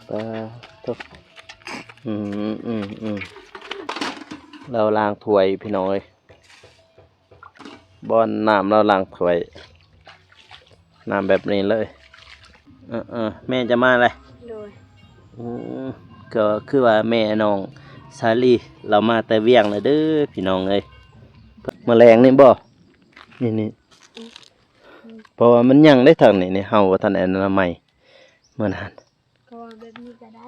ປາໂທ້ ອືມໆໆ ລາວລ້າງຖ້ວຍພີ່ນ້ອງເອີຍ ບ່ອນນ້ຳລາວລ້າງຖ້ວຍ ນ້ຳແບບນີ້ເລີຍ. ເອີໆ ແມ່ຈະມາແລ້ວ. ໂດຍ. ອືມ ກໍຄືວ່າແມ່ນ້ອງສາລີລາວມາແຕ່ວຽງແລ້ວເດີພີ່ນ້ອງເອີຍ. ມື້ແລງນີ້ບໍ່? ນີ້ໆ ເພາະວ່າມັນຍັງໄດ້ທາງນີ້ນີ້ ເຮົາບໍ່ທັນອະນາໄມມື້ນັ້ນ. ກໍວ່າແບບນີ້ກໍໄດ້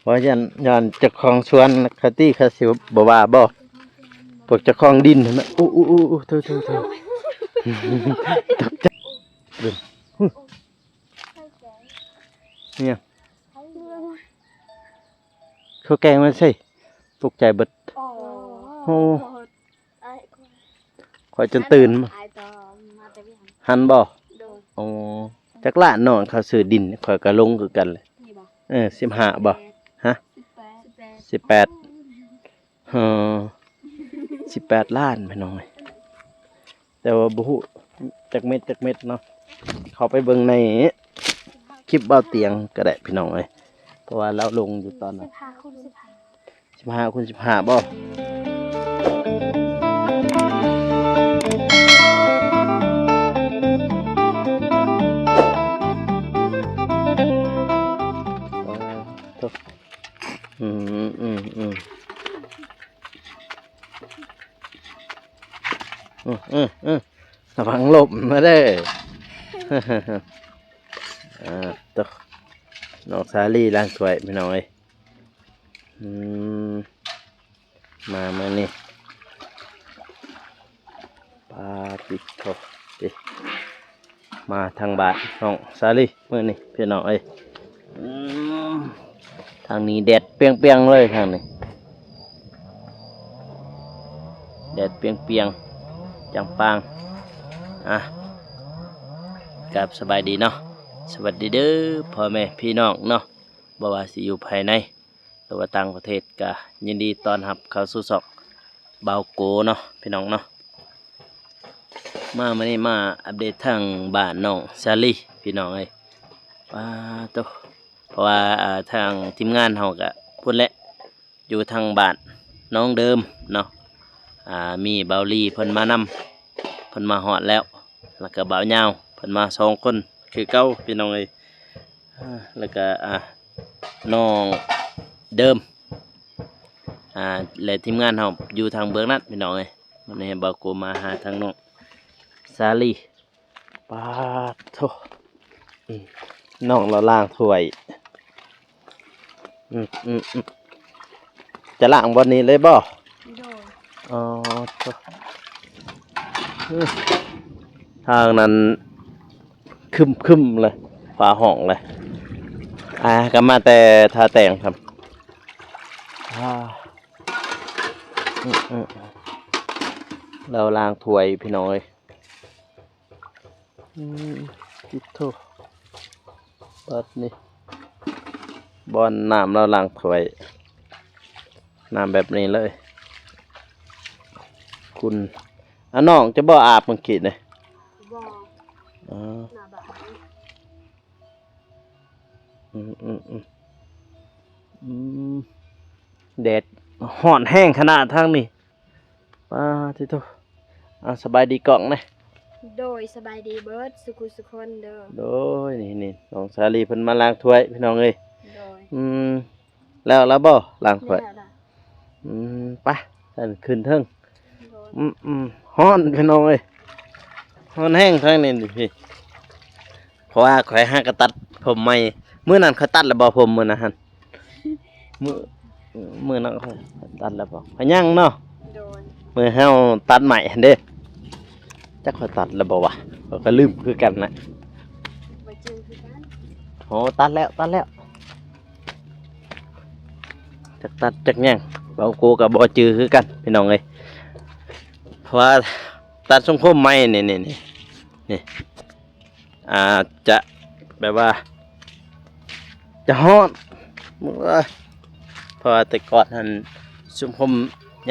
ວ່າຢ້ານ ຢ້ານເຈົ້າຂອງສວນເຂົາຕິ ເຂົາຊິບໍ່ວ່າບໍ່? ພວກເຈົ້າຂອງດິນຫັ້ນນະ. ໂອ້ໆໆ ໂທ້ໆໆ ຕົກໃຈ. ເບິ່ງ ຫຶ ອີຫຍັງ? ເຂົາແກງມາໃສ່ ຕົກໃຈເບິດ. ໂອ້ ໂອ້ ຂ້ອຍຈົນຕື່ນ. ຫັ້ນບໍ່? ໂດຍ. ອໍ ຈັກລ້ານນ້ອງ ເຂົາຊື້ດິນ ຂ້ອຍກໍລົງຄືກັນແຫຼະ. ນີ້ບໍ່? ເອີ ສິບຫ້າບໍ່? ຮະ? ສິບແປດ ສິບແປດ ເອີ ສິບແປດລ້ານພີ່ນ້ອງເອີຍ. ແຕ່ວ່າບໍ່ຮູ້ຈັກເມັດຈັກເມັດເນາະ ເຂົ້າໄປເບິ່ງໃນຄລິບບ່າວຕຽງກໍໄດ້ພີ່ນ້ອງເອີຍ ເພາະວ່າລາວລົງຢູ່ຕອນນັ້ນ. ສິບຫ້າຄູນສິບຫ້າ ສິບຫ້າຄູນສິບຫ້າບໍ່? ເອີ ໂທ້ ອືມໆໆ ອື ອື ອື ລະວັງລົ້ມນະເດີ. ອ່າ ໂທ້ ນ້ອງສາລີລ້າງຖ້ວຍພີ່ນ້ອງເອີຍ. ອືມ ມາມື້ນີ້ ປາຕິໂທ ຕິ ມາທາງບ້ານນ້ອງສາລີມື້ນີ້ພີ່ນ້ອງເອີຍ. ອືມ ທາງນີ້ແດດປ່ຽງໆເລີຍ ທາງນີ້ແດດປ່ຽງໆ ຈຳປາງ. ອ່ະ ກາບສະບາຍດີເນາະ ສະຫວັດດີເດີພໍ່ແມ່ພີ່ນ້ອງເນາະ ບໍ່ວ່າຊິຢູ່ພາຍໃນ ຫຼືວ່າຕ່າງປະເທດ ກະຍິນດີຕ້ອນຮັບເຂົ້າສູ່ຊ່ອງບ່າວໂກເນາະ ພີ່ນ້ອງເນາະ. ມາມື້ນີ້ມາອັບເດດທາງບ້ານນ້ອງສາລີ ພີ່ນ້ອງເອີຍ. ປາໂຕ ເພາະວ່າ ອ່າ ທາງທີມງານເຮົາກະພຸ້ນແຫຼະ ຢູ່ທາງບ້ານນ້ອງເດີມເນາະ. ອ່າ ມີບ່າວລີເພິ່ນມານຳ ເພິ່ນມາຮອດແລ້ວ ແລ້ວກະບ່າວຍາວ ເພິ່ນມາສອງຄົນຄືເກົ່າ ພີ່ນ້ອງເອີຍ. ອ່າ ແລ້ວກະ ອ່າ ນ້ອງເດີມ ອ່າ ແລະ ທີມງານເຮົາຢູ່ທາງເບື້ອງນັ້ນ ພີ່ນ້ອງເອີຍ. ມື້ນີ້ບ່າວໂກມາຫາທາງນ້ອງສາລີ. ປາໂທ ອືມ ນ້ອງລາວລ້າງຖ້ວຍ. ອືມ ອືມ ອືມ ຈະລ້າງບ່ອນນີ້ເລີຍບໍ່? ໂດຍ. ອໍ ໂທ ອືມ ທາງນັ້ນຄຶ້ມໆເລີຍ ຟ້າຮ້ອງເລີຍ. ອ່າ ກໍມາແຕ່ທ່າແຕ່ງ ອ່າ ອືມ ອືມ ລາວລ້າງຖ້ວຍ ພີ່ນ້ອງເອີຍ. ອືມ ຕິດໂທ ບັດນີ້ ບ່ອນນ້ຳລາວລ້າງຖ້ວຍ ນ້ຳແບບນີ້ເລີຍ. ຄຸນ ອາ ນ້ອງຈະບໍ່ອາບມື້ກີ້ນີ້? ບໍ່. ອືມ ໜ້າບາດ. ອືມ ອືມ ອືມ ອືມ ແດດຮ້ອນແຮງຂະໜາດທາງນີ້. ປາຕິໂທ ອ່າ ສະບາຍດີກ້ອງແດ່. ໂດຍ ສະບາຍດີເບິດສຸຂູສຸຄົນເດີ. ໂດຍ ນີ້ ນີ້ ນ້ອງສາລີເພິ່ນມາລ້າງຖ້ວຍ ພີ່ນ້ອງເອີຍ. ໂດຍ. ອືມ ແລ້ວລະບໍ່ລ້າງຖ້ວຍ? ແລ້ວລະ. ອືມ ໄປ ຊັ້ນຂຶ້ນເທິງ. ໂດຍ. ອືມ ອືມ ຮ້ອນ ພີ່ນ້ອງເອີຍ ຮ້ອນແຮງທາງນີ້ນີ້. ເພາະວ່າຂ້ອຍຫາກະຕັດຜົມໃໝ່ ມື້ນັ້ນຂ້ອຍຕັດແລ້ວບໍ່ ຜົມມື້ນັ້ນຫັ້ນ? ມື້ ມື້ນັ້ນຂ້ອຍຕັດແລ້ວບໍ່? ຂ້ອຍຍັງເນາະ. ໂດຍ. ມື້ເຮົາຕັດໃໝ່ຫັ້ນເດ້ ຈັກຂ້ອຍຕັດແລ້ວບໍ່ວະ ຂ້ອຍກໍລືມຄືກັນນະ. ບໍ່ຈື່ຄືກັນ. ໂອ້ ຕັດແລ້ວ ຕັດແລ້ວ ຈັກຕັດຈັກຫຍັງ ເວົ້າກູກໍບໍ່ຈື່ຄືກັນ ພີ່ນ້ອງເອີຍ. ເພາະວ່າຕັດຊົງຜົມໃໝ່ນີ້ ນີ້ ນີ້ ນີ້ ອາດຈະແບບວ່າຈະຮ້ອນ ເພາະວ່າແຕ່ກ່ອນຫັ້ນຊົງຜົມ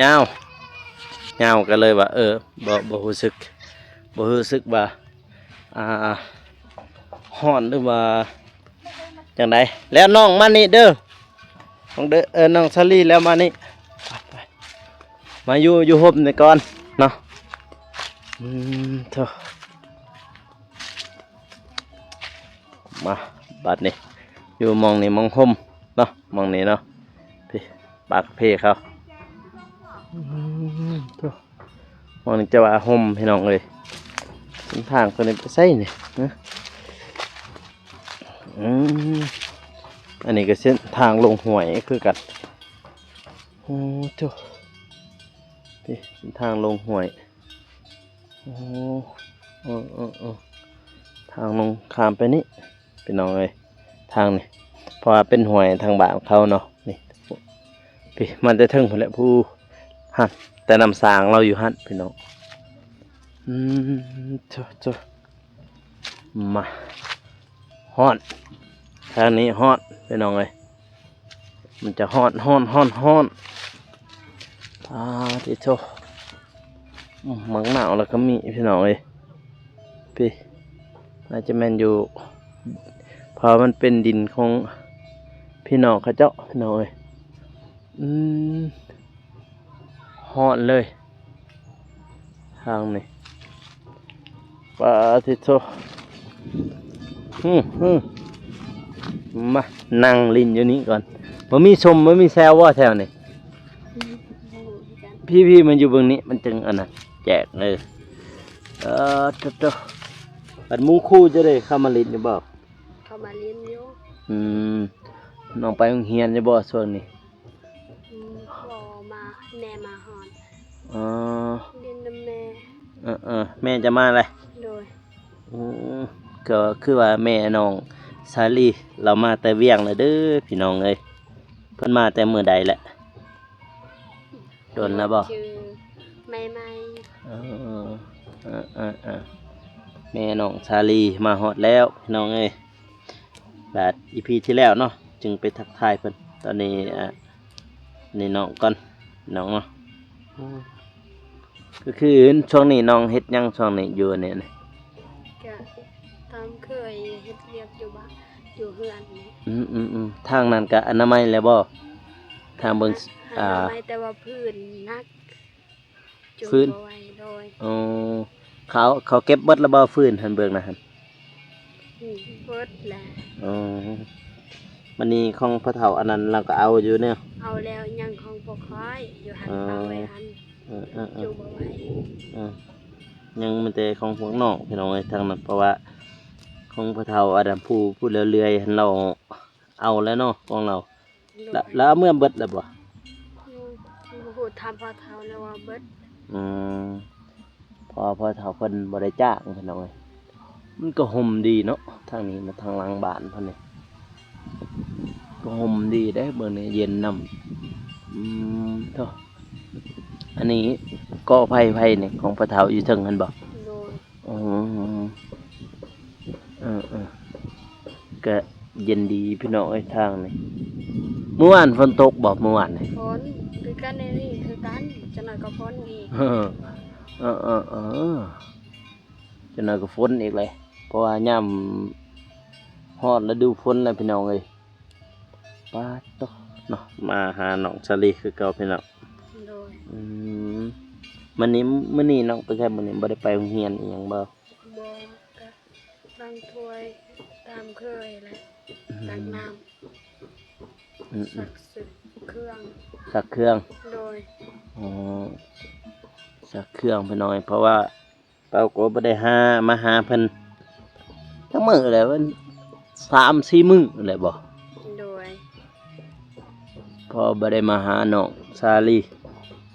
ຍາວ ຍາວກໍເລີຍວ່າ ເອີ ບໍ່ ບໍ່ຮູ້ສຶກ ບໍ່ຮູ້ສຶກວ່າ ອ່າ ຮ້ອນ ຫຼືວ່າ ຈັ່ງໃດ ແລ້ວນ້ອງມານີ້ເດີ ນ້ອງເດີ ເອີ ນ້ອງສາລີ ແລ້ວມານີ້ ໄປ ໄປ ມາຢູ່ ຢູ່ຮົ່ມນີ້ກ່ອນເນາະ ອືມ ໂທ້ ມາ ບັດນີ້ ຢູ່ໝ່ອງນີ້ໝ່ອງຮົ່ມເນາະ ໝ່ອງນີ້ເນາະ ພີ້ ປ່າກາເຟເຂົາ ອືມ ໂທ້ ໝ່ອງນີ້ຈະວ່າຮົ່ມ ພີ່ນ້ອງເອີຍ ເສັ້ນທາງເພິ່ນໄປໃສນີ້ ຮະ ອືມ ອັນນີ້ກໍເສັ້ນທາງລົງຫ້ວຍຄືກັນ ໂອ້ ໂທ້ ນີ້ເສັ້ນທາງລົງຫ້ວຍ ໂອ້ ເອີ ເອີ ເອີ ທາງລົງຂ້າມໄປນີ້ ພີ່ນ້ອງເອີຍ ທາງນີ້ ເພາະວ່າເປັນຫ້ວຍທາງບ້ານເຂົາເນາະ ນີ້ ພີ້ ມາແຕ່ເທິງພຸ້ນແຫຼະ ພູຫັ້ນ ແຕ່ນ້ຳສ້າງລາວຢູ່ຫັ້ນ ພີ່ນ້ອງ ອືມ ໂທ້ ໂທ້ ມາ ຮ້ອນ ທາງນີ້ຮ້ອນ ພີ່ນ້ອງເອີຍ ມັນຈະຮ້ອນ ຮ້ອນ ຮ້ອນ ຮ້ອນ ປາດຕິໂທ ອືມ ໝາກນາວລະກະມີ ພີ່ນ້ອງເອີຍ ພີ້ ໜ້າຈະແມ່ນຢູ່ ເພາະມັນເປັນດິນຂອງພີ່ນ້ອງເຂົາເຈົ້າ ພີ່ນ້ອງເອີຍ ອືມ ຮ້ອນເລີຍ ທາງນີ້ ປາດຕິໂທ ຫື ຫື ມານັ່ງຫຼິ້ນຢູ່ນີ້ກ່ອນ ບໍ່ມີຊົມ ບໍ່ມີແຊວບໍ່ແຖວນີ້? ອືມ ບໍ່ຮູ້ຄືກັນ ພີ້ໆ ມາຢູ່ເບິ່ງນີ້ ມັນຈຶ່ງອັນນັ້ນ ແຈກ ເອີ ເອີ ໂຕໆ ບັດໝູ່ຄູ່ເຈົ້າເດ ເຂົ້າມາຫຼິ້ນຢູ່ບໍ່? ເຂົ້າມາຫຼິ້ນຢູ່ ອືມ ນ້ອງໄປໂຮງຮຽນຢູ່ບໍ່ຊ່ວງນີ້? ອືມ ພໍ່ມາ ແມ່ມາຮອດ ອໍ ຫຼິ້ນນຳແມ່ ເອີໆ ແມ່ຈະມາແລ້ວ ໂດຍ ອືມ ກໍຄືວ່າແມ່ນ້ອງສາລີລາວມາແຕ່ວຽງແລ້ວເດີ ພີ່ນ້ອງເອີຍ ເພິ່ນມາແຕ່ມື້ໃດແຫຼະ? ດົນແລ້ວບໍ່? ຊື່ໃໝ່ໆ ເອີ ເອີ ເອີ ແມ່ນ້ອງສາລີມາຮອດແລ້ວ ພີ່ນ້ອງເອີຍ ບາດ ອີພີ ທີ່ແລ້ວເນາະ ຈຶ່ງໄປທັກທາຍເພິ່ນ ຕອນນີ້ ອ່າ ນີ້ນ້ອງກ່ອນ ນ້ອງເນາະ ກໍຄືຊ່ວງນີ້ນ້ອງເຮັດຫຍັງ ຊ່ວງນີ້ຢູ່ນີ້? ກະຕາມເຄີຍ ເຮັດວຽກຢູ່ບ້ານ ຢູ່ເຮືອນນີ້ ອືມໆໆ ທາງນັ້ນກະອະນາໄມແລ້ວບໍ່? ທາງເບິ່ງ ອະນາໄມ ອ່າ ແຕ່ວ່າພື້ນໜັກ ຈູງ ຟື້ນ ບໍ່ໄຫວ ໂດຍ ອໍ ເຂົາ ເຂົາເກັບເບິດແລ້ວບໍ່ ຟືນຫັ້ນ ເບິ່ງນະຫັ້ນ? ອືມ ເບິດແລ້ວ ອໍ ບາດນີ້ຂອງພໍ່ເຖົ້າອັນນັ້ນລາວກໍເອົາຢູ່ເນາະ? ເອົາແລ້ວ ຍັງຂອງພວກຂ້ອຍຢູ່ຫັ້ນ ອໍ ປະໄວ້ຫັ້ນ ເອີໆໆ ຈູງບໍ່ໄຫວ ເອີ ຍັງມີແຕ່ຂອງພວກນ້ອງ ພີ່ນ້ອງເອີຍ ທາງນັ້ນ ເພາະວ່າຂອງພໍ່ເຖົ້າອັນນັ້ນ ຜູ້ ຜູ້ເລື່ອຍໆ ຫັ້ນ ລາວເອົາແລ້ວເນາະ ຂອງລາວ ໂດຍ ລະ ລະເອົາເມືອເບິດແລ້ວບໍ່? ອືມ ບໍ່ຮູ້ ຖາມພໍ່ເຖົ້າແລ້ວວ່າເບິດ ອືມ ເພາະວ່າພໍ່ເຖົ້າເພິ່ນບໍ່ໄດ້ຈ້າງ ພີ່ນ້ອງເອີຍ ມັນກໍຮົ່ມດີເນາະ ທາງນີ້ມາທາງຫຼັງບ້ານເພິ່ນນີ້ ກໍຮົ່ມດີເດ້ ເບິ່ງນີ້ເຢັນນຳ ອືມ ໂທ້ ອັນນີ້ກໍໄຟ ໄຟນີ້ຂອງພໍ່ເຖົ້າຢູ່ເທິງຫັ້ນບໍ່? ໂດຍ ອໍ ເອີໆ ກະເຢັນດີພີ່ນ້ອງເອີຍ ທາງນີ້ ມື້ວານຝົນຕົກບໍ່ ມື້ວານນີ້? ຝົນຄືກັນ ນີ້ຄືກັນ ຈັກໜ້ອຍກໍຝົນອີກ ເອີໆ ຈັກໜ້ອຍກໍຝົນອີກແຫຼະ ເພາະວ່າຍາມຮອດລະດູຝົນແລ້ວພີ່ນ້ອງເອີຍ. ປາດໂທ້ເນາະ ມາຫານ້ອງສາລີຄືເກົ່າພີ່ນ້ອງ ໂດຍ ອືມ ມື້ນີ້ ມື້ນີ້ນ້ອງໄປໃສ ມື້ນີ້ບໍ່ໄດ້ໄປໂຮງຮຽນອີ່ຫຍັງບໍ່? ບໍ່ ກະລ້າງຖ້ວຍຕາມເຄີຍແຫຼະ ອືມ ຕັກນ້ຳ ອືມໆ ຊັກເຄື່ອງ ຊັກເຄື່ອງ ໂດຍ ອໍ ຊັກເຄື່ອງພີ່ນ້ອງ ເພາະວ່າ ເຮົາກໍບໍ່ໄດ້ຫາ ມາຫາເພິ່ນຈັກມື້ແລ້ວ ສາມສີ່ມື້ແລ້ວບໍ່? ໂດຍ ເພາະບໍ່ໄດ້ມາຫານ້ອງສາລີ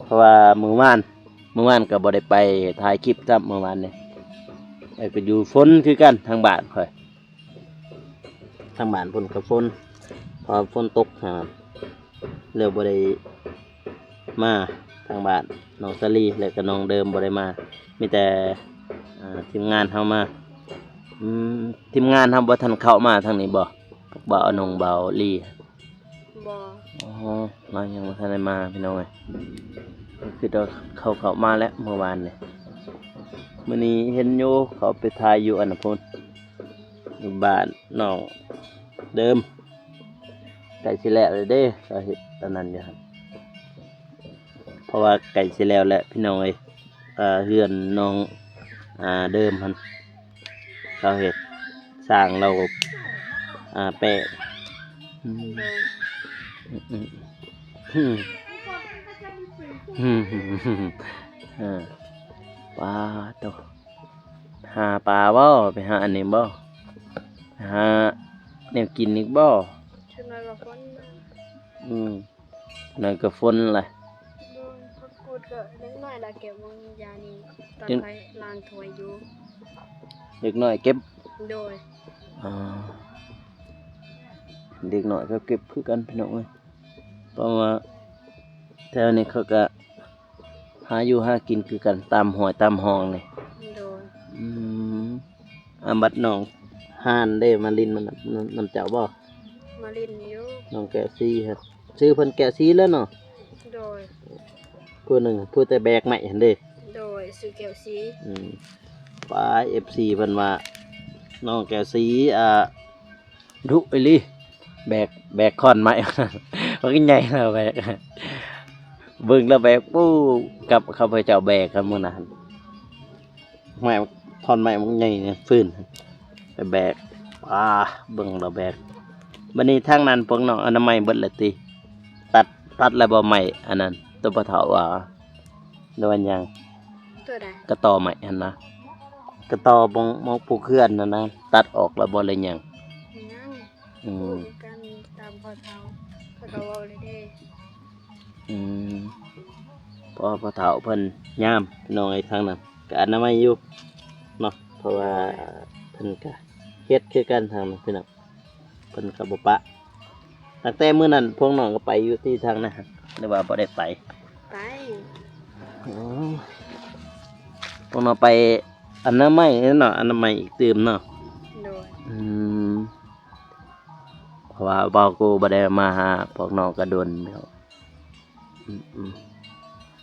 ເພາະວ່າມື້ວານ ມື້ວານກໍບໍ່ໄດ້ໄປຖ່າຍຄລິບຊ້ຳ ມື້ວານນີ້ ແລ້ວກໍຢູ່ຝົນຄືກັນ ທາງບ້ານຂ້ອຍ ທາງບ້ານເພິ່ນກໍຝົນ ເພາະວ່າຝົນຕົກຫັ້ນ ແລ້ວບໍ່ໄດ້ມາທາງບ້ານ ນ້ອງສາລີ ແລະກໍນ້ອງເດີມບໍ່ໄດ້ມາ ມີແຕ່ ອ່າ ທີມງານເຮົາມາ ອືມ ທີມງານເຮົາບໍ່ທັນເຂົ້າມາທາງນີ້ບໍ່? ພວກບ່າວອະນົງ ບ່າວລີ ບໍ່ ອໍ ລາວຍັງບໍ່ທັນໄດ້ມາພີ່ນ້ອງເອີຍ ກໍຄິດວ່າເຂົາເຂົ້າມາແລ້ວມື້ວານນີ້ ມື້ນີ້ເຫັນຢູ່ ເຂົາໄປຖ່າຍຢູ່ອັນນັ້ນພຸ້ນ ຢູ່ບ້ານນ້ອງ ເດີມ ໃກ້ຊິແລ້ວແລ້ວເດ້ ເຂົາເຮັດອັນນັ້ນຢູ່ຫັ້ນ ເພາະວ່າໃກ້ຊິແລ້ວແລ້ວພີ່ນ້ອງເອີຍ. ເອີ ເຮືອນນ້ອງ ອ່າ ເດີມຫັ້ນ ເຂົາເຮັດ ຊ່າງລາວ ອ່າ ແປະ ອືມ ໂດຍ ອືມ ອືມ ເອີ ປາໂຕ ຫາປາບໍ່? ໄປຫາອັນນີ້ບໍ່? ຫາແນວກິນອີກບໍ່? ຈັກໜ້ອຍກໍຝົນມາ ອືມ ນັ້ນກໍຝົນລະ ໂດຍ ຜັກກູດກໍເດັກນ້ອຍລະເກັບວາງຢານີ້ ຕອນຂ້ອຍລ້າງຖ້ວຍຢູ່ ເດັກນ້ອຍເກັບ ໂດຍ ອ່າ ເດັກນ້ອຍກໍເກັບຄືກັນພີ່ນ້ອງເອີຍ ເພາະວ່າແຖວນີ້ເຂົາກໍຫາຢູ່ຫາກິນຄືກັນ ຕາມຫ້ວຍຕາມຮ່ອງນີ້ ໂດຍ ອືມ ອ່າ ບັດນ້ອງຮານເດ້ ມາຫຼິ້ນນຳ ນຳ ນຳເຈົ້າບໍ່? ມາຫຼິ້ນຢູ່ ນ້ອງແກ້ວສີຫັ້ນ ຊື່ເພິ່ນແກ້ວສີແຫຼະເນາະ ໂດຍ ຜູ້ໜຶ່ງ ຜູ້ແຕ່ແບກໄມ້ຫັ້ນເດ້ ໂດຍ ຊື່ແກ້ວສີ ອືມ ປາຍ ເອັຟຊີ ເພິ່ນວ່າ ນ້ອງແກ້ວສີ ອ່າ ດຸອີ່ຫຼີ ແບກ ແບກຄ້ອນໄມ້ ບັກໃຫຍ່ລະແບກ ເບິ່ງລະແບກ ປູ້ ກັບເຂົາພະເຈົ້າແບກກັນມື້ນັ້ນ ໄມ້ ທ່ອນໄມ້ບັກໃຫຍ່ນີ້ ຟືນ ໄປແບກ ອາ ເບິ່ງລະແບກ ບັດນີ້ທາງນັ້ນພວກນ້ອງອະນາໄມເບິດແລ້ວຕິ? ຕັດ ຕັດແລ້ວບໍ່ໄມ້ອັນນັ້ນ ໂຕພໍ່ເຖົ້າວ່າ ຫຼືວ່າຫຍັງ? ໂຕໃດ? ກະຕໍໄມ້ຫັ້ນນະ ກະຕໍໝອງ ໝອງປູກເຮືອນຫັ້ນນະ ຕັດອອກແລ້ວບໍ່ ຫຼືຫຍັງ? ຍັງ ອືມ ຮູ້ຄືກັນຕາມພໍ່ເຖົ້າ ເຂົາກໍເວົ້າແລ້ວເດ້ ອືມ ເພາະວ່າພໍ່ເຖົ້າເພິ່ນຍາມ ພີ່ນ້ອງເອີຍ ທາງນັ້ນກໍອະນາໄມຢູ່ເນາະ ເພາະວ່າເພິ່ນກໍເຮັດຄືກັນທາງນັ້ນ ພີ່ນ້ອງ ເພິ່ນກໍບໍ່ປະ. ຕັ້ງແຕ່ມື້ນັ້ນພວກນ້ອງກໍໄປຢູ່ທີ່ທາງນັ້ນ ຫຼືວ່າບໍ່ໄດ້ໄປ? ໄປ ອໍ ພວກນ້ອງໄປອະນາໄມເນາະ ອະນາໄມອີກຕື່ມເນາະ ໂດຍ ອືມ ເພາະວ່າບ່າວກູບໍ່ໄດ້ມາຫາພວກນ້ອງກະດົນແລ້ວ ອືມ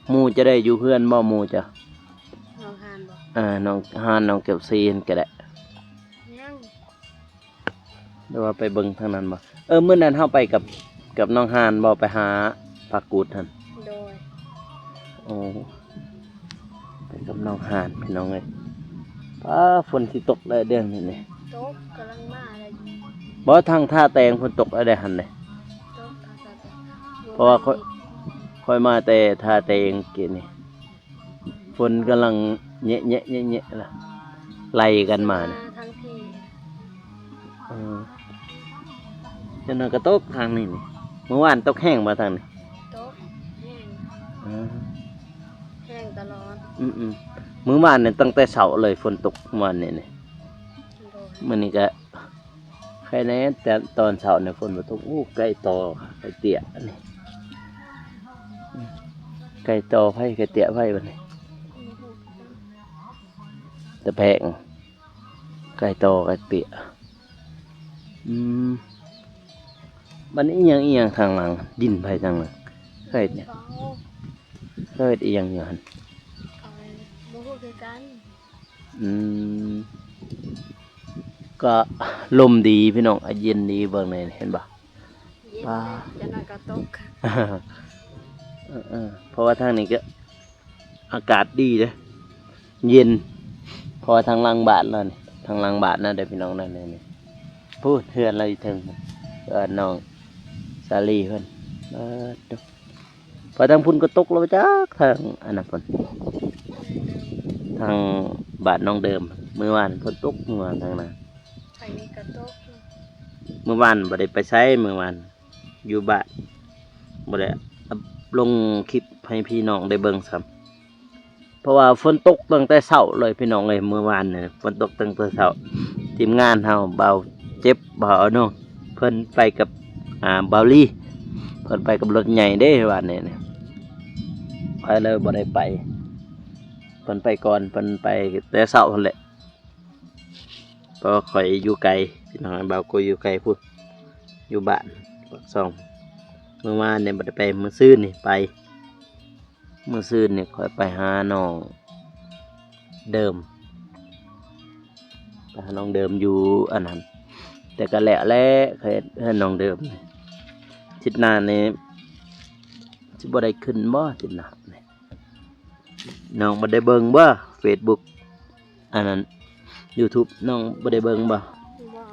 ໆ ໝູ່ຈະໄດ້ຢູ່ເຮືອນບໍ່ ໝູ່ຈະ? ນ້ອງຮານບໍ່? ເອີ ນ້ອງຮານ ນ້ອງແກ້ວສີຫັ້ນກະໄດ້ ຍັງ ຫຼືວ່າໄປເບິ່ງທາງນັ້ນບໍ່? ເອີ ມື້ນັ້ນເຮົາໄປກັບ ກັບນ້ອງຮານບໍ່ ໄປຫາຜັກກູດຫັ້ນ? ໂດຍ ໂອ້ ໄປກັບນ້ອງຮານ ພີ່ນ້ອງເອີຍ ຟ້າຝົນຊິຕົກແລ້ວເດ້ນີ້ ຕົກ ກຳລັງມາແລ້ວ ບໍ່ ທາງທ່າແຕງຝົນຕົກແລ້ວເດ້ຫັ້ນເດ້ ຕົກ ເພາະວ່າຂ້ອຍ ຂ້ອຍມາແຕ່ທ່າແຕງກີ້ນີ້ ຝົນກຳລັງແຍະໆໆໆ ລະ ໄລ່ກັນມານະ ມາທາງພີ້ ເອີ ຈັ່ງນັ້ນກໍຕົກທາງນີ້ນີ້ ມື້ວານຕົກແຮງບໍ່ທາງນີ້? ຕົກແຮງ ເອີ ແຮງຕະຫຼອດ ອືມໆ ມື້ວານນີ້ຕັ້ງແຕ່ເຊົ້າເລີຍຝົນຕົກ ມື້ວານນີ້ນີ້ ໂດຍ ມື້ນີ້ກໍ ໄຄແນ່ ແຕ່ຕອນເຊົ້ານີ້ຝົນບໍ່ຕົກ ໂອ້ ໄກ່ຕໍ່ໄກ່ເຕ້ຍນີ້ ໄກ່ຕໍ່ໃຜ ໄກ່ເຕ້ຍໃຜບັດນີ້ ຕາແພງ ໄກ່ຕໍ່ໄກ່ເຕ້ຍ ອືມ ບັດນີ້ອີ່ຫຍັງ ອີ່ຫຍັງທາງຫຼັງ ດິນໃຜທາງຫຼັງ ເຂົາເຮັດຫຍັງ ເຂົາເຮັດອີ່ຫຍັງຢູ່ຫັ້ນ ເຂົາບໍ່ຮູ້ຄືກັນ. ອືມ ກໍລົມດີພີ່ນ້ອງ ອາ ເຢັນດີ ເບິ່ງແນ່ ເຫັນບໍ່ ເຢັນ ອ່າ ເລີຍ ຈັກໜ້ອຍກໍຕົກ ເອີໆ ເພາະວ່າທາງນີ້ກໍອາກາດດີເດ້ ເຢັນ ເພາະວ່າທາງຫຼັງບ້ານລາວນີ້ ທາງຫຼັງບ້ານນະເດີພີ່ນ້ອງ ນັ້ນນີ້ ພຸ້ນ ເຮືອນລາວຢູ່ເທິງ ເຮືອນນ້ອງສາລີເພິ່ນ ເອີ ເພາະທາງພຸ້ນກໍຕົກແລ້ວຈັກ ທາງອັນນັ້ນພຸ້ນ ທາງບ້ານນ້ອງເດີມ ມື້ວານຝົນຕົກ ມື້ວານທາງນັ້ນ ທາງນີ້ກໍຕົກ ມື້ວານບໍ່ໄດ້ໄປໃສ ມື້ວານຢູ່ບ້ານ ບໍ່ໄດ້ອັບລົງຄລິບໃຫ້ພີ່ນ້ອງໄດ້ເບິ່ງຊ້ຳ. ເພາະວ່າຝົນຕົກຕັ້ງແຕ່ເຊົ້າເລີຍພີ່ນ້ອງເອີຍ ມື້ວານນີ້ຝົນຕົກຕັ້ງແຕ່ເຊົ້າ ທີມງານເຮົາ ບ່າວເຈັບ ບ່າວອາໂນ ເພິ່ນໄປກັບ ອ່າ ບ່າວລີ ເພິ່ນໄປກັບລົດໃຫຍ່ເດ້ ວານນີ້ ຂ້ອຍເລີຍບໍ່ໄດ້ໄປ ເພິ່ນໄປກ່ອນ ເພິ່ນໄປແຕ່ເຊົ້າຫັ້ນແຫຼະ ເພາະວ່າຂ້ອຍຢູ່ໄກ ພີ່ນ້ອງ ບ່າວໂກຢູ່ໄກພຸ້ນ ຢູ່ບ້ານປາກຊ່ອງ ມື້ວານນີ້ບໍ່ໄດ້ໄປ ມື້ຊືນນີ້ໄປ ມື້ຊືນນີ້ຂ້ອຍໄປຫານ້ອງເດີມ ໄປຫານ້ອງເດີມຢູ່ອັນນັ້ນ ແຕ່ກໍແລ້ວແຫຼະ ເຮັດເຮືອນນ້ອງເດີມ. ທິດໜ້ານີ້ຊິບໍ່ໄດ້ຂຶ້ນບໍ່ ທິດໜ້ານີ້ ນ້ອງບໍ່ໄດ້ເບິ່ງບໍ່ເຟສບຸກ ອັນນັ້ນ ຢູທູບ ນ້ອງບໍ່ໄດ້ເບິ່ງບໍ່? ບໍ່.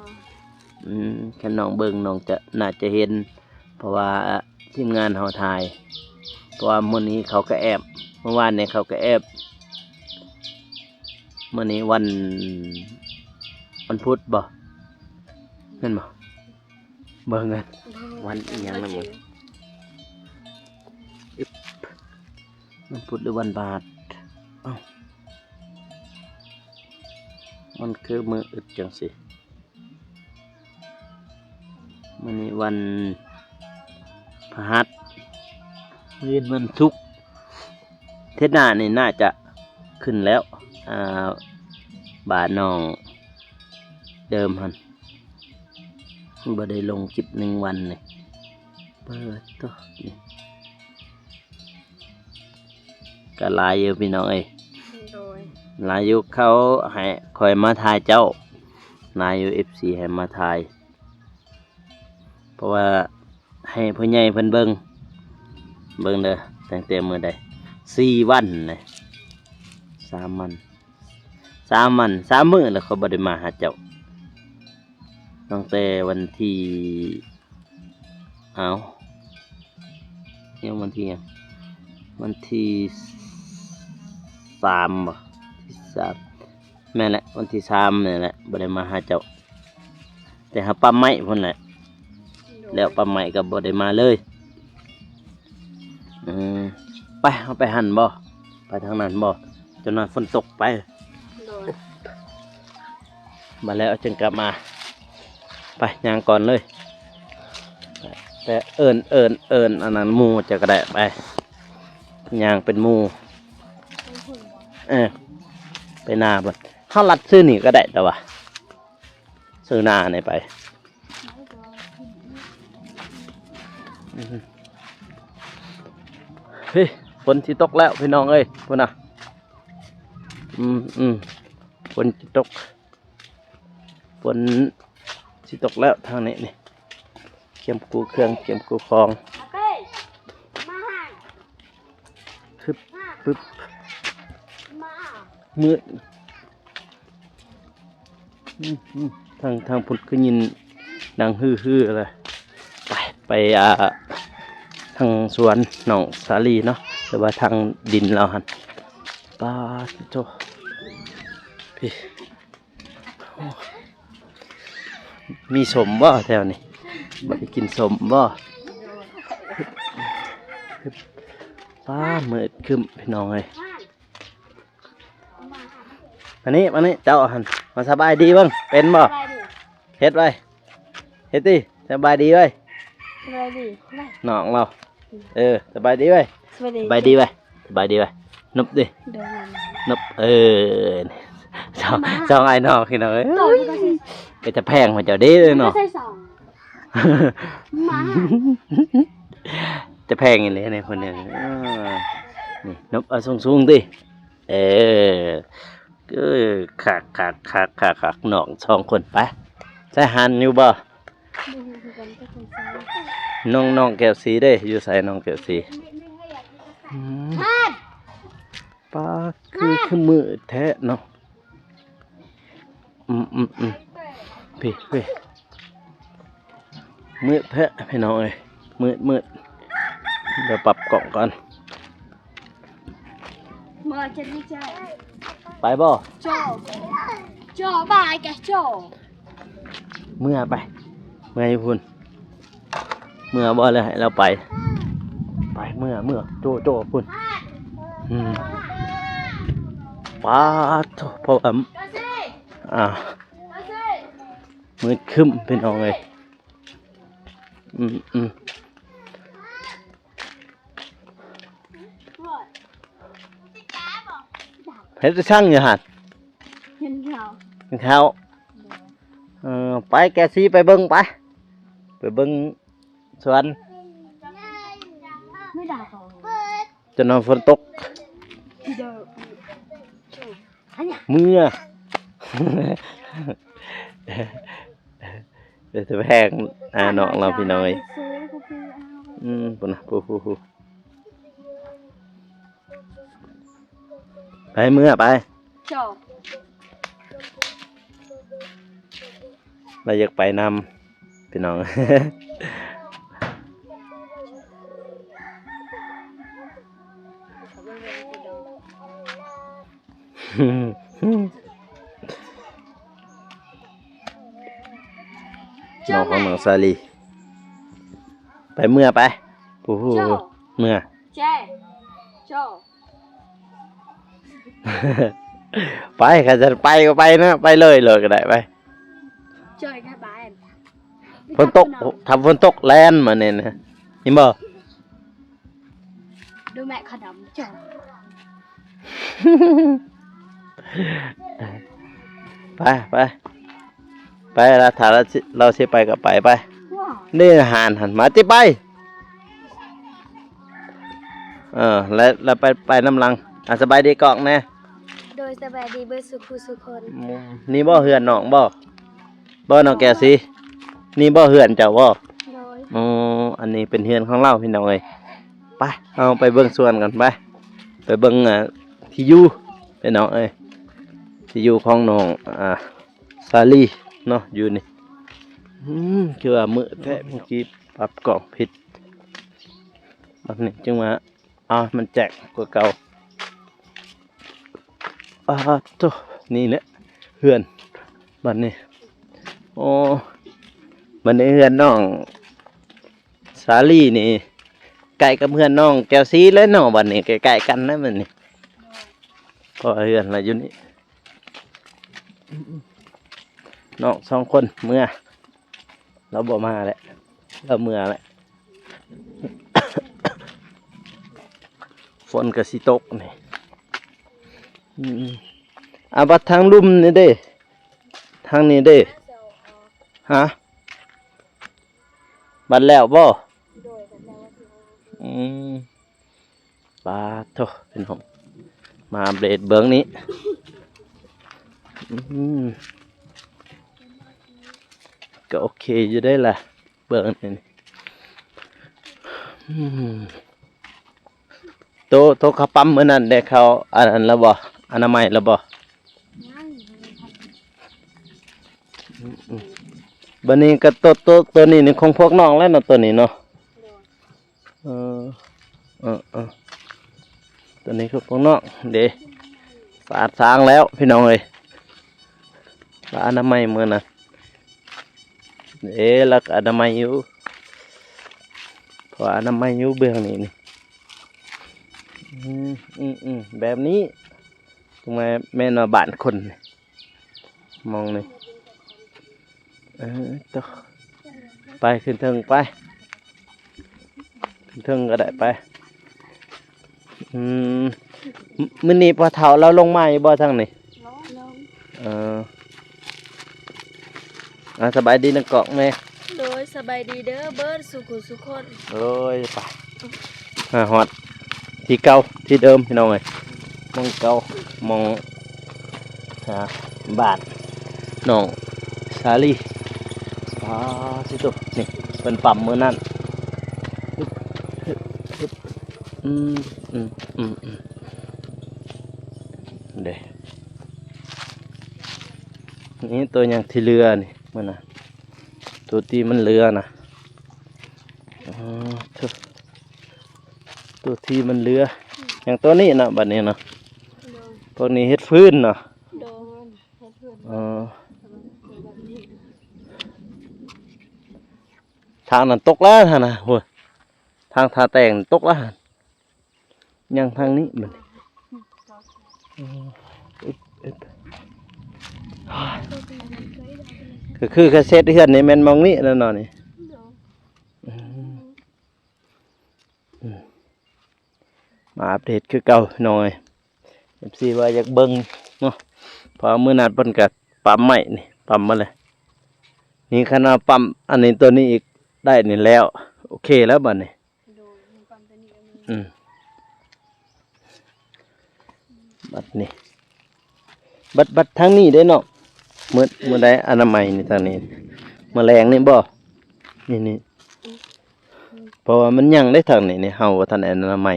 ອືມ ຄັນນ້ອງເບິ່ງ ນ້ອງຈະ ໜ້າຈະເຫັນ ເພາະວ່າທີມງານເຮົາຖ່າຍ ເພາະວ່າມື້ນີ້ເຂົາກໍແອບ ເມື່ອວານນີ້ເຂົາກໍແອບ. ມື້ນີ້ວັນ ວັນພຸດບໍ່? ແມ່ນບໍ່? ເບິ່ງກັນ ວັນອີ່ຫຍັງນະ ເບິ່ງ ອຶບ ວັນພຸດ ຫຼື ວັນພະຫັດ? ເອົ້າ ມັນຄືມື້ອຶດຈັ່ງຊີ້. ມື້ນີ້ວັນພະຫັດ ມື້ອື່ນວັນສຸກ. ທິດໜ້ານີ້ໜ້າຈະຂຶ້ນແລ້ວ ອ່າ ບ້ານນ້ອງເດີມຫັ້ນ ບໍ່ໄດ້ລົງຄລິບໜຶ່ງວັນນີ້. ເປີດໂຕ ນີ້ ກໍຫຼາຍຢູ່ພີ່ນ້ອງເອີຍ ໂດຍ ຫຼາຍຢູ່. ເຂົາໃຫ້ຂ້ອຍມາຖ່າຍເຈົ້າ ຫຼາຍຢູ່ ເອັຟຊີ ໃຫ້ມາຖ່າຍ ເພາະວ່າໃຫ້ຜູ້ໃຫຍ່ເພິ່ນເບິ່ງ ເບິ່ງເດີ ຕັ້ງແຕ່ມື້ໃດ ສີ່ວັນນະ ສາມວັນ ສາມວັນ ສາມມື້ແລ້ວ ຂ້ອຍບໍ່ໄດ້ມາຫາເຈົ້າ ຕັ້ງແຕ່ວັນທີ ເອົ້າ ຍັງວັນທີຫຍັງ? ວັນທີສາມບໍ່? ທີສາມ ແມ່ນແຫຼະ ວັນທີສາມນີ້ແຫຼະ ບໍ່ໄດ້ມາຫາເຈົ້າ ແຕ່ຫາປ້ຳໄມ້ພຸ້ນແຫຼະ ໂດຍ ແລ້ວປ້ຳໄມ້ກໍບໍ່ໄດ້ມາເລີຍ. ອືມ ໄປ ເຮົາໄປຫັ້ນບໍ່? ໄປທາງນັ້ນບໍ່? ຈັກໜ້ອຍຝົນຕົກໄປ ໂດຍ ມາແລ້ວຈຶ່ງກັບມາ. ໄປ ຍ່າງກ່ອນເລີຍ ແຕ່ເອີ້ນ ເອີ້ນ ເອີ້ນ ອັນນັ້ນ ໝູ່ເຈົ້າກໍໄດ້ ໄປ ຍ່າງເປັນໝູ່ ເອີ ໄປໜ້າພຸ້ນ ເຮົາລັດຊື່ນີ້ກໍໄດ້ ແຕ່ວ່າຊື່ໜ້ານີ້ໄປ. ເຮີ້ຍ ຝົນຊິຕົກແລ້ວພີ່ນ້ອງເອີຍ ພຸ້ນນະ ອືມ ອືມ ຝົນຊິຕົກ ຝົນຊິຕົກແລ້ວທາງນີ້ນີ້ ກຽມກູ້ເຄື່ອງ ກຽມກູ້ຂອງ ຮຶບ ປຶບ ມືດ ອືມ ອືມ ທາງ ທາງພຸ້ນຄືຍິນດັງຮືໆ ແລ້ວ ໄປ ໄປ ອ່າ ທາງສວນນ້ອງສາລີເນາະ ຫຼືວ່າທາງດິນລາວຫັ້ນ. ປາດໂທ້ ພີ້ ໂອ້ ມີສົ້ມບໍ່ແຖວນີ້? ບໍ່ໄດ້ກິນສົ້ມບໍ່? ປາດ ມືດຄຶ້ມພີ່ນ້ອງເອີຍ. ມານີ້ ມານີ້ ເຈົ້າຫັ້ນ ມາສະບາຍດີເບິ່ງ ເປັນບໍ່? ສະບາຍດີ ເຮັດໄວ້ ເຮັດຕິ ສະບາຍດີໄວ້ ສະບາຍດີ ນ້ອງລາວ ເອີ ສະບາຍດີໄວ້ ສະບາຍດີ ສະບາຍດີໄວ້ ສະບາຍດີໄວ້ ນົບຕິ ໂດຍ ນົບ ເອີ ສອງ ສອງອ້າຍນ້ອງພີ່ນ້ອງເອີຍ ເປັນຕາແພງຂອງເຈົ້າເດ້ເນາະ ຕາແພງອີ່ຫຼີນີ້ຄົນນີ້ ເອີ ນີ້ ນົບ ເອົາສູງໆຕິ ເອີ ເອີ ຄັກໆໆໆ ນ້ອງສອງຄົນ ໄປ ໃສ່ຫັ້ນຢູ່ບໍ່? ບໍ່ຮູ້ຄືກັນ ຈັກຄົນໃສ່ ນ້ອງ ນ້ອງແກ້ວສີເດ້ ຢູ່ໃສນ້ອງແກ້ວສີ? ອືມ ປາດ ຄື ຄືມືດແທ້ເນາະ ອືມໆໆ ພີ້ ພີ້ ມືດແທ້ພີ່ນ້ອງເອີຍ ມືດ ມືດ ດຽວປັບກ້ອງກ່ອນ. ໄປບໍ່? ຈ່ອ ຈ່ອ ບາຍແກ ຈ່ອ ເມືອໄປ ເມືອຢູ່ພຸ້ນ ເມືອບໍ່ແລ້ວໃຫ້ລາວໄປ ໄປ ເມືອ ເມືອ ໂຈ ໂຈ ພຸ້ນ ອືມ ປາດໂທ້ ເພາະວ່າ ອ່າ ມືດຄຶ້ມພີ່ນ້ອງເອີຍ ອືມ ອືມ. ເຮັດໄປຊັ່ງຢູ່ຫັ້ນ ກິນເຂົ້າ ກິນເຂົ້າ ເອີ ໄປແກຊີໄປເບິ່ງໄປ ໄປເບິ່ງສວນ ຈົນວ່າຝົນຕົກ ເມືອ. ເອີ ເປັນຕາແພງ ອ່າ ນ້ອງລາວພີ່ນ້ອງເອີຍ. ອືມ ພຸ້ນນະ ຜູ້ ຜູ້ ຜູ້ ໄປເມືອໄປ. ເຈົ້າ ລາວຢາກໄປນຳພີ່ນ້ອງ. ນ້ອງຂອງນ້ອງສາລີ ໄປເມືອໄປ. ຜູ້ ຜູ້ ເຈົ້າ ເມືອ ແຈ້ ເຈົ້າ ໄປ ຄັນຈະໄປກໍໄປນະ ໄປເລີຍ ເລີຍກໍໄດ້ ໄປ. ເຈີກັນບາຍ ຝົນຕົກ ຖ້າຝົນຕົກແລ່ນມານີ້ນະ ເຫັນບໍ່? ດູແມ່ຂະໜົມເຈົ້າ ໄປ ໄປ ໄປລະ ຖ້າລາວຊິ ລາວຊິໄປກໍໄປ ໄປ. ນີ້ອາຫານຫັ້ນ ມາຕິ ໄປ. ເອີ ແລະ ແລະໄປ ໄປນຳຫຼັງ. ອ່າ ສະບາຍດີກ້ອງແດ່. ໂດຍ ສະບາຍດີເບິດສູ່ຜູ້ສູ່ຄົນ. ອືມ ນີ້ບໍ່ເຮືອນນ້ອງບໍ່? ບໍ່ ນ້ອງແກ້ວສີ? ນີ້ບໍ່ເຮືອນເຈົ້າບໍ່? ໂດຍ. ອໍ ອັນນີ້ເປັນເຮືອນຂອງລາວພີ່ນ້ອງເອີຍ. ໄປ ເຮົາໄປເບິ່ງສວນກັນ ໄປ ໄປເບິ່ງ ອ່າ ທີ່ຢູ່ພີ່ນ້ອງເອີຍ ທີ່ຢູ່ຂອງນ້ອງ ອ່າ ສາລີເນາະ ຢູ່ນີ້. ອືມ ຄືວ່າມືດແທ້ ເມື່ອກີ້ປັບກ້ອງຜິດ ບັດນີ້ຈຶ່ງວ່າ ອ່າ ມັນແຈ້ງກວ່າເກົ່າ. ອ່າ ໂທ້ ນີ້ແຫຼະເຮືອນບັດນີ້. ໂອ້ ບັດນີ້ເຮືອນນ້ອງສາລີນີ້ ໃກ້ກັບເຮືອນນ້ອງແກ້ວສີແລ້ວເນາະ ບັດນີ້ໃກ້ໆກັນນະບັດນີ້ ເພາະວ່າເຮືອນລາວຢູ່ນີ້. ນ້ອງສອງຄົນເມືອ ລາວບໍ່ມາແຫຼະ ລາວເມືອແຫຼະ. ຝົນກໍຊິຕົກນີ້. ອືມ ອາ ບັດທາງລຸ່ມນີ້ເດ້ ທາງນີ້ເດ້? ຮະ ບັດແລ້ວບໍ່? ໂດຍ ບັດແລ້ວ. ອືມ ປາດໂທ້ ພີ່ນ້ອງ ມາອັບເດດເບື້ອງນີ້. ອືມ ກໍໂອເຄຢູ່ເດ້ລະ ເບື້ອງນີ້. ອືມ ໂຕ ໂຕເຂົ້າປ້ຳມື້ນັ້ນໄດ້ເຂົ້າອັນນັ້ນແລ້ວບໍ່? ອະນາໄມແລ້ວບໍ່? ຍັງ. ອືມ ອືມ ບັດນີ້ກໍໂຕ ໂຕ ໂຕນີ້ນີ້ຂອງພວກນ້ອງແລ້ວເນາະ ໂຕນີ້ເນາະ. ໂດຍ. ເອີ ເອີ ເອີ ຕົວນີ້ຄືຂອງນ້ອງເດ້ ສະອາດສະອ້າງແລ້ວພີ່ນ້ອງເອີຍ. ລະອະນາໄມມື້ນະ ເອ ລະກໍອະນາໄມຢູ່ ເພາະວ່າອະນາໄມຢູ່ເບື້ອງນີ້ນີ້. ອືມ ອືມ ອືມ ແບບນີ້ ແມ່ນ ແມ່ນວ່າບ້ານຄົນ ມອງນີ້ ເອີ ໂຕ ໄປຂຶ້ນເທິງໄປ ຂຶ້ນເທິງກໍໄດ້ໄປ. ອືມ ມື້ນີ້ພໍ່ເຖົ້າລາວລົງມາຢູ່ບໍ່ທາງນີ້? ລົງ. ເອີ ອ່າ ສະບາຍດີນຳກອກແດ່. ໂດຍ ສະບາຍດີເດີເບິດສູ່ຜູ້ສູ່ຄົນ. ໂດຍ ໄປ ມາຮອດທີ່ເກົ່າທີ່ເດີມພີ່ນ້ອງເອີຍ ໝ່ອງເກົ່າ ໝ່ອງ ອ່າ ບ້ານນ້ອງສາລີ. ປາດໂທ້ ນີ້ເພິ່ນປ້ຳມື້ນັ້ນ. ອືມ ອືມ ອືມ ອືມ ເດ້ ນີ້ໂຕຫຍັງທີ່ເຫຼືອນີ້ ມື້ນັ້ນ ໂຕທີ່ມັນເຫຼືອນະ. ອໍ ໂທ້ ໂຕທີ່ມັນເຫຼືອ ຫຍັງໂຕນີ້ນະ ບັດນີ້ນະ. ໂດຍ. ພວກນີ້ເຮັດຟືນເນາະ. ໂດຍ ເຮັດຟືນ. ອໍ ທາງນັ້ນຕົກແລ້ວຫັ້ນນະ ໂອ້ຍ ທາງທ່າແຕ່ງຕົກແລ້ວຫັ້ນ. ຍັງທາງນີ້ບັດນີ້ ອືມ ອຶບ ອຶບ ກໍຄືກະເສັດເຮືອນນີ້ແມ່ນໝ່ອງນີ້ແຫຼະເນາະນີ້. ອືມ ອືມ ມາອັບເດດຄືເກົ່ານ້ອງເອີຍ ເອັຟຊີ ວ່າຢາກເບິ່ງເນາະ ເພາະມື້ນັ້ນເພິ່ນກະປ້ຳໄມ້ນີ້ ປ້ຳມາເລີຍ ນີ້ຄັນວ່າປ້ຳອັນນີ້ ໂຕນີ້ອີກໄດ້ນີ້ແລ້ວ ໂອເຄແລ້ວບັດນີ້. ໂດຍ ມີຄວາມສະນິດ ອືມ ບັດນີ້ ບັດ ບັດທາງນີ້ເດ້ເນາະ ມື້ ມື້ໃດອະນາໄມນີ້ ທາງນີ້ ມື້ແລງນີ້ບໍ່? ນີ້ໆ ເພາະວ່າມັນຍັງໄດ້ທາງນີ້ນີ້ ເຮົາບໍ່ທັນໄດ້ອະນາໄມ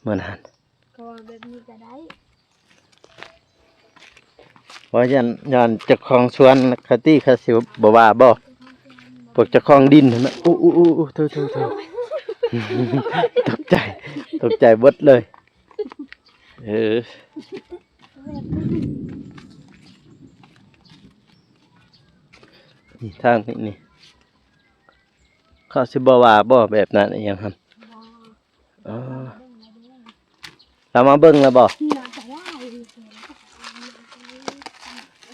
ມື້ນັ້ນ. ກໍວ່າແບບນີ້ກໍໄດ້ ວ່າຢ້ານ ຢ້ານເຈົ້າຂອງສວນເຂົາຕິ ເຂົາຊິບໍ່ວ່າບໍ່? ພວກເຈົ້າຂອງດິນຫັ້ນນະ. ໂອ້ ໂອ້ ໂອ້ ໂອ້ ໂທດ ໂທດ ໂທດ ຕົກໃຈ ຕົກໃຈເບິດເລີຍ. ເອີ ນີ້ທາງນີ້ນີ້ ເຂົາຊິບໍ່ວ່າບໍ່ແບບນັ້ນອີ່ຫຍັງຫັ້ນ? ອໍ ລາວມາເບິ່ງແລ້ວບໍ່?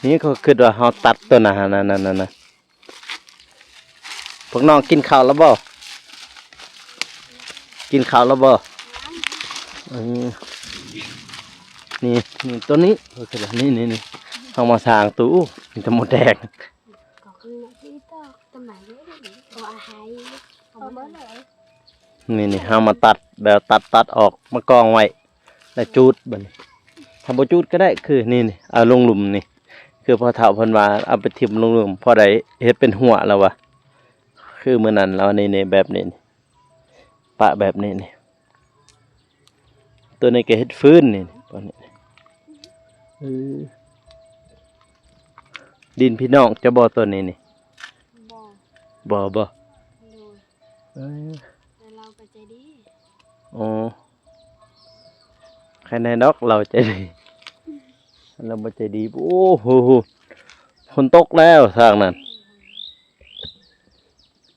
ນີ້ເຂົາຄິດວ່າເຮົາຕັດຕົວນັ້ນ ນັ້ນໆ ພວກນ້ອງກິນເຂົ້າແລ້ວບໍ່? ກິນເຂົ້າແລ້ວບໍ່? ເອີ ນີ້ ນີ້ຕົວນີ້ ນີ້ ນີ້ ນີ້ ເຮົາມາສ້າງຕູ້ ມີແຕ່ມົດແດງ. ນີ້ໆ ເຮົາມາຕັດ ແລ້ວຕັດ ຕັດອອກມາກອງໄວ້ ແລ້ວຈູດບັດນີ້. ຖ້າບໍ່ຈູດກໍໄດ້ ຄືນີ້ໆ ເອົາລົງຫຼຸມນີ້ ຄືພໍ່ເຖົ້າເພິ່ນວ່າເອົາໄປຖິ້ມລົງຫຼຸມ ພໍໄດ້ເຮັດເປັນຮົ້ວແລ້ວວ່າ ຄືມື້ນັ້ນແລ້ວ. ນີ້ໆ ແບບນີ້ ປະແບບນີ້ນີ້ ຕົວນີ້ກໍເຮັດຟືນນີ້ ຕົວນີ້. ເອີ ດິນພີ່ນ້ອງເຈົ້າບໍ່ຕົວນີ້ນີ້? ບໍ່ ບໍ່ ບໍ່? ໂດຍ. ເອີ ແຕ່ລາວກໍໃຈດີ. ອໍ ໃຄແນ່ດອກ ລາວໃຈດີ ລາວບໍ່ໃຈດີ. ໂອ້ໂຫ ຝົນຕົກແລ້ວທາງນັ້ນ.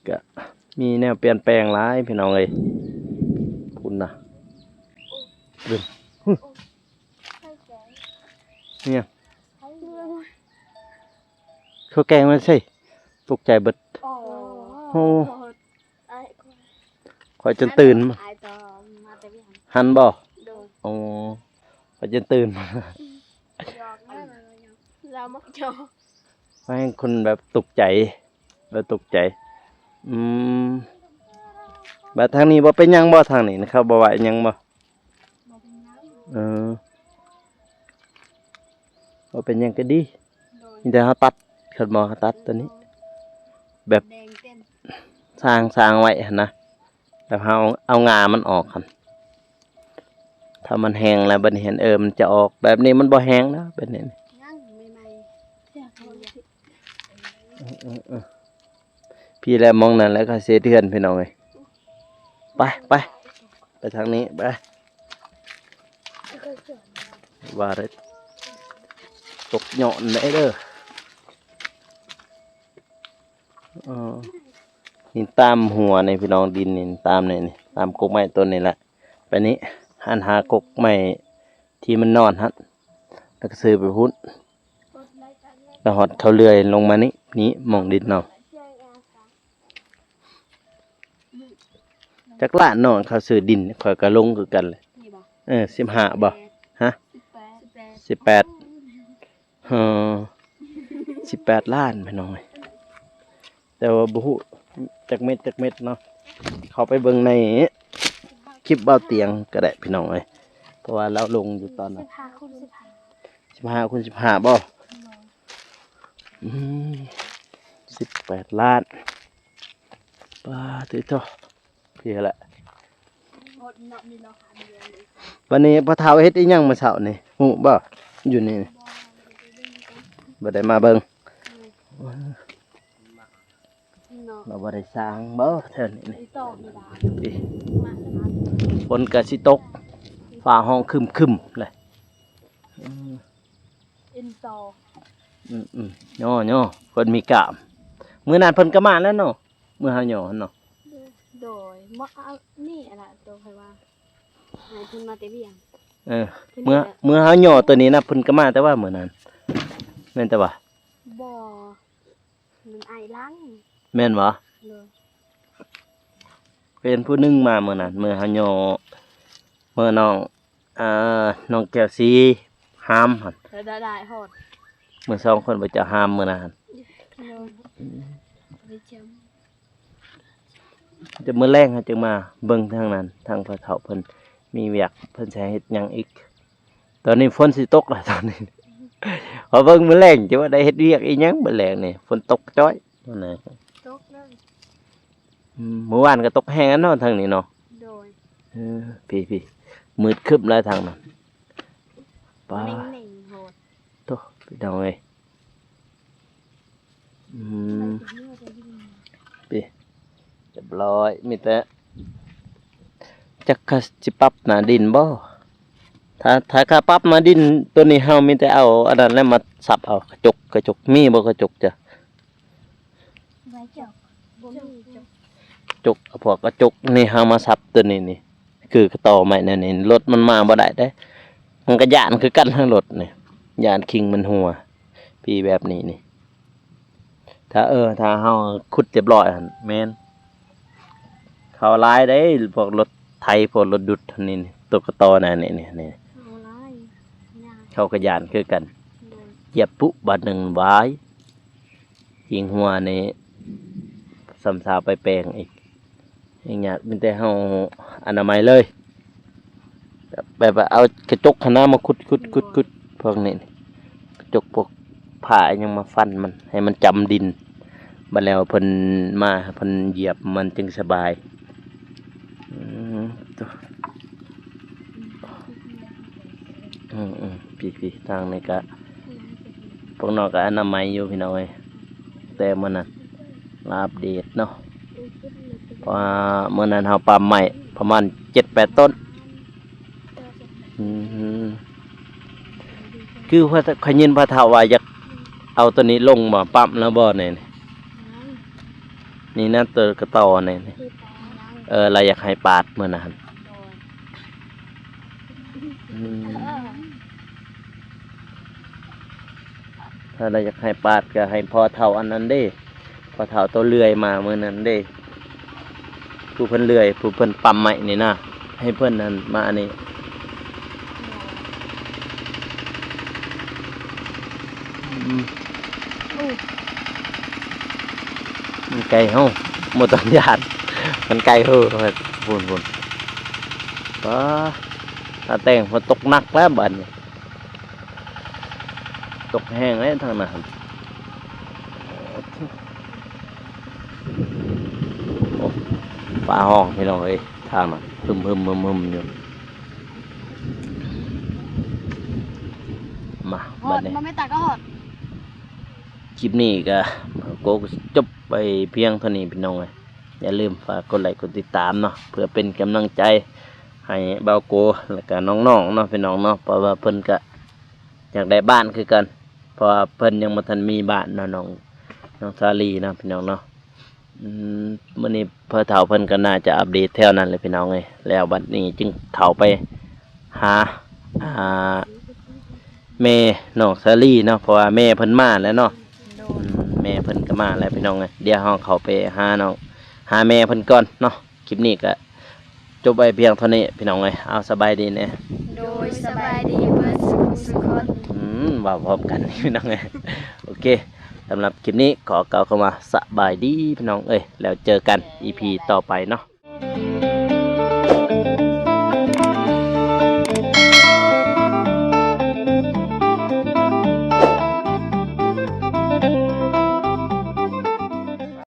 ກະມີແນວປ່ຽນແປງຫຼາຍພີ່ນ້ອງເອີຍ. ພຸ້ນນະ ເບິ່ງ ຫຶ ເອີ ຫຍັງ? ເອີ ເຂົາແກງມາໃສ່ ຕົກໃຈເບິດ. ໂອ້ ໂອ້ ຂ້ອຍຈົນຕື່ນ ຫັ້ນບໍ່? ໂດຍ. ໂອ້ ຂ້ອຍຈົນຕື່ນ ລາວມັກຈອກ ແມ່ນຄົນແບບຕົກໃຈ ແບບຕົກໃຈ. ອືມ ບາດທາງນີ້ບໍ່ເປັນຫຍັງບໍ່? ທາງນີ້ເຂົາບໍ່ວ່າຫຍັງບໍ່? ບໍ່ເປັນຫຍັງ. ເອີ ບໍ່ເປັນຫຍັງກໍດີ. ໂດຍ. ມີແຕ່ເຮົາຕັດ ຄັນບໍ່ເຮົາຕັດຕົວນີ້ ແບບ ແດງເຕັມ ສ້າງ ສ້າງໄວ້ຫັ້ນນະ. ແບບເຮົາເອົາງາມັນອອກຫັ້ນ ຖ້າມັນແຫ້ງແລ້ວບັດນີ້ຫັ້ນ ເອີ ມັນຈະອອກ. ແບບນີ້ມັນບໍ່ແຫ້ງນະ ແບບນີ້ ຍັງໃໝ່ໆ ເອີໆໆ ພີ້ແຫຼະ ໝ່ອງນັ້ນແຫຼະ ເຂົາເຮັດເຮືອນພີ່ນ້ອງເອີຍ. ໄປ ໄປ ໄປທາງນີ້ ໄປ ວ່າໄດ້ຕົກຍ້ອນໄດ້ເດີ. ເອີ ນີ້ຕາມຫົວນີ້ພີ່ນ້ອງ ດິນນີ້ຕາມນີ້ ນີ້ຕາມກົກໄມ້ຕົ້ນນີ້ແຫຼະ. ໄປນີ້ ຫັ້ນຫາກົກໄມ້ທີ່ມັນນອນຫັ້ນ ແລ້ວກໍຊື້ໄປພຸ້ນ ແລ້ວຮອດເຂົາເລື່ອຍລົງມານີ້ ນີ້ໝ່ອງດິນນ້ອງ. ຈັກລ້ານນ້ອງ ເຂົາຊື້ດິນ ຂ້ອຍກໍລົງຄືກັນແຫຼະ. ນີ້ບໍ່? ເອີ ສິບຫ້າບໍ່? ຮະ? ສິບແປດ ສິບແປດ. ເອີ ສິບແປດລ້ານພີ່ນ້ອງເອີຍ ແຕ່ວ່າບໍ່ຮູ້ຈັກເມັດຈັກເມັດເນາະ. ເຂົ້າໄປເບິ່ງໃນຄລິບບ່າວຕຽງກໍໄດ້ພີ່ນ້ອງເອີຍ ເພາະວ່າລາວລົງຢູ່ຕອນນັ້ນ. ສິບຫ້າຄູນສິບຫ້າ ສິບຫ້າຄູນສິບຫ້າບໍ່? ໂດຍ. ອືມ ສິບແປດລ້ານ ປາດໂທ້. ພີ້ແຫຼະ ວັນນີ້ພໍ່ເຖົ້າເຮັດອີ່ຫຍັງມື້ເຊົ້ານີ້ ຮູ້ບໍ່? ຢູ່ນີ້ ບໍ່ໄດ້ມາເບິ່ງ ລາວບໍ່ໄດ້ສ້າງບໍ່ແຖວນີ້ນີ້. ຝົນກະຊິຕົກ ຟ້າຮ້ອງຄຶມໆ ແຫຼະ. ເອີ ເອັນຕໍ່ ອືມໆ ຍໍໆ ເພິ່ນມີກ້າມ. ມື້ນັ້ນເພິ່ນກໍມາແລ້ວເນາະ ມື້ເຮົາຍໍຫັ້ນເນາະ. ໂດຍ ມາເອົານີ້ລະ ໂຕຂ້ອຍວ່າ ໃຫ້ເພິ່ນມາແຕ່ວຽງ. ເອີ ເພິ່ນ ເມື່ອ ເມື່ອເຮົາຍໍໂຕນີ້ນະ ເພິ່ນກໍມາແຕ່ວ່າມື້ນັ້ນ ແມ່ນແຕ່ວ່າ ບໍ່ ມັນອ້າຍຫຼັງ ແມ່ນບໍ່? ໂດຍ. ເຫັນຜູ້ໜຶ່ງມາມື້ນັ້ນ ມື້ເຮົາຍໍ ມື້ນ້ອງ ອ່າ ນ້ອງແກ້ວສີຫາມຫັ້ນ ໄດ້ ໄດ້ຮອດ ມື້ສອງຄົນບໍ່ເຈົ້າຫາມມື້ນັ້ນ. ໂດຍ. ແຕ່ມື້ແລງເຮົາຈຶ່ງມາເບິ່ງທາງນັ້ນ ທາງພໍ່ເຖົ້າເພິ່ນມີວຽກ ເພິ່ນຊິເຮັດຫຍັງອີກ. ຕອນນີ້ຝົນຊິຕົກແລ້ວ ຕອນນີ້ ຂໍເບິ່ງມື້ແລງ ຈະວ່າໄດ້ເຮັດວຽກອີ່ຫຍັງມື້ແລງນີ້ ຝົນຕົກຈ້ອຍ. ນັ້ນນະ ຕົກເລີຍ. ອືມ ມື້ວານກໍຕົກແຮງເນາະທາງນີ້ເນາະ. ໂດຍ. ເອີ ພີ້ໆ ມືດຄຶ້ມແລ້ວທາງນັ້ນ. ປ້າ ໂທ ພີ່ນ້ອງເອີຍ. ອືມ ໄປເກັບເມືອແຕ່ດິນ ປີ ຮຽບຮ້ອຍ ມີແຕ່ ຈັກເຂົາຊິປັບໜ້າດິນບໍ່? ຖ້າ ຖ້າເຂົາປັບໜ້າດິນໂຕນີ້ ເຮົາມີແຕ່ເອົາອັນນັ້ນແຫຼະມາສັບເອົາ ກະຈົກ ກະຈົກ ມີບໍ່ກະຈົກຈ້ະ? ບໍ່ມີກະຈົກ ບໍ່ມີກະຈົກ ຈົກ ພວກກະຈົກນີ້ເຮົາມາສັບໂຕນີ້ນີ້ ຄືກະຕໍໄມ້ແນວນີ້ ລົດມັນມາບໍ່ໄດ້ເດ້. ມັນກະຢ້ານຄືກັນຫັ້ນ ລົດນີ້ ຢ້ານຄີງມັນຮົ່ວ ພີ້ແບບນີ້ນີ້. ຖ້າ ເອີ ຖ້າເຮົາຂຸດຮຽບຮ້ອຍຫັ້ນ ແມ່ນ ເຂົາຫຼາຍເດ້ ພວກລົດໄຖ ພວກລົດດຸດຫັ້ນນີ້ ໂຕກະຕໍນະ ນີ້ ນີ້ ນີ້ ເຂົາຫຼາຍ ຢ້ານ ເຂົາກະຢ້ານຄືກັນ. ໂດຍ. ຢຽບປຸບາດໜຶ່ງ ຫວາຍ ຄີງຮົ່ວນີ້ ຊ້ຳຊາວໄປແປງອີກ. ຫຍັງຍາກ ມີແຕ່ເຮົາອະນາໄມເລີຍ ແບບ ແບບວ່າເອົາກະຈົກຫັ້ນນະມາຂຸດ ຂຸດ ຂຸດ ຂຸດ ພວກນີ້ ກະຈົກ ພວກຜ້າອີ່ຫຍັງມາຟັນມັນ ໃຫ້ມັນຈຳດິນ ບັດແລ້ວເພິ່ນມາ ເພິ່ນຢຽບມັນຈຶ່ງສະບາຍ. ອືມ ໂຕ ອືມໆ ພີ້ໆ ທາງນີ້ກະ ພວກນ້ອງກະອະນາໄມຢູ່ ພີ່ນ້ອງເອີຍ. ແຕ່ມື້ນັ້ນມາອັບເດດເນາະ ເພາະວ່າມື້ນັ້ນເຮົາປ້ຳໄມ້ປະມານເຈັດແປດຕົ້ນ. ອືມ ຄືວ່າຂ້ອຍຍິນພໍ່ເຖົ້າວ່າຢາກເອົາໂຕນີ້ລົງບໍ່ ປ້ຳແລ້ວບໍ່ນີ້? ນີ້ນະ ໂຕກະຕໍນີ້ ເອີ ລາວຢາກໃຫ້ປາດມື້ນັ້ນ. ອືມ ຖ້າລາວຢາກໃຫ້ປາດກໍໃຫ້ພໍ່ເຖົ້າອັນນັ້ນເດ້ ພໍ່ເຖົ້າໂຕເລື່ອຍມາມື້ນັ້ນເດ້ ຜູ້ເພິ່ນເລື່ອຍ ຜູ້ເພິ່ນປ້ຳໄມ້ນີ້ນະ ໃຫ້ເພິ່ນນັ້ນມາອັນນີ້. ອືມ ມັນໄກເຮົາ ບໍ່ຕ້ອງຢ້ານ ມັນໄກເຮີ້ ພຸ້ນໆ. ປ້າ ຕາແຕ່ງ ຝົນຕົກໜັກແລ້ວບາດນີ້ ຕົກແຮງເດ້ທາງນັ້ນ. ໂອ້ ຟ້າຮ້ອງພີ່ນ້ອງເອີຍ ທາງນັ້ນ ຮຶມໆໆໆ ຢູ່. ມາ ຮອດ ບາດນີ້ ມາແມ່ຕາກໍຮອດ. ຄລິບນີ້ກໍ ກໍຈົບໄປພຽງເທົ່ານີ້ພີ່ນ້ອງເອີຍ. ຢ່າລືມຝາກກົດໄລກົດຕິດຕາມເນາະ ເພື່ອເປັນກຳລັງໃຈໃຫ້ບ່າວໂກ ແລ້ວກະນ້ອງໆເນາະ ພີ່ນ້ອງເນາະ ເພາະວ່າເພິ່ນກະຢາກໄດ້ບ້ານຄືກັນ ເພາະວ່າເພິ່ນຍັງບໍ່ທັນມີບ້ານເນາະ ນ້ອງ ນ້ອງສາລີເນາະ ພີ່ນ້ອງເນາະ. ອືມ ມື້ນີ້ພໍ່ເຖົ້າເພິ່ນກໍໜ້າຈະອັບເດດແຖວນັ້ນແຫຼະພີ່ນ້ອງເອີຍ ແລ້ວບັດນີ້ຈຶ່ງເຂົ້າໄປຫາ ອ່າ ແມ່ນ້ອງສາລີເນາະ ເພາະວ່າແມ່ເພິ່ນມາແລ້ວເນາະ. ໂດຍ ອືມ ແມ່ເພິ່ນກໍມາແລ້ວພີ່ນ້ອງເອີຍ ດຽວເຮົາເຂົ້າໄປຫານ້ອງ ຫາແມ່ເພິ່ນກ່ອນເນາະ. ຄລິບນີ້ກໍຈົບໄວ້ພຽງເທົ່ານີ້ພີ່ນ້ອງເອີຍ. ເອົາ ສະບາຍດີແດ່. ໂດຍ ສະບາຍດີເບິດສູ່ຜູ້ສູ່ຄົນ. ອືມ ເວົ້າພ້ອມກັນພີ່ນ້ອງເອີຍ. ໂອເຄ ສຳລັບຄລິບນີ້ຂໍກ່າວຄຳວ່າສະບາຍດີພີ່ນ້ອງເອີຍ ແລ້ວເຈີກັນອີພີຕໍ່ໄປເນາະ.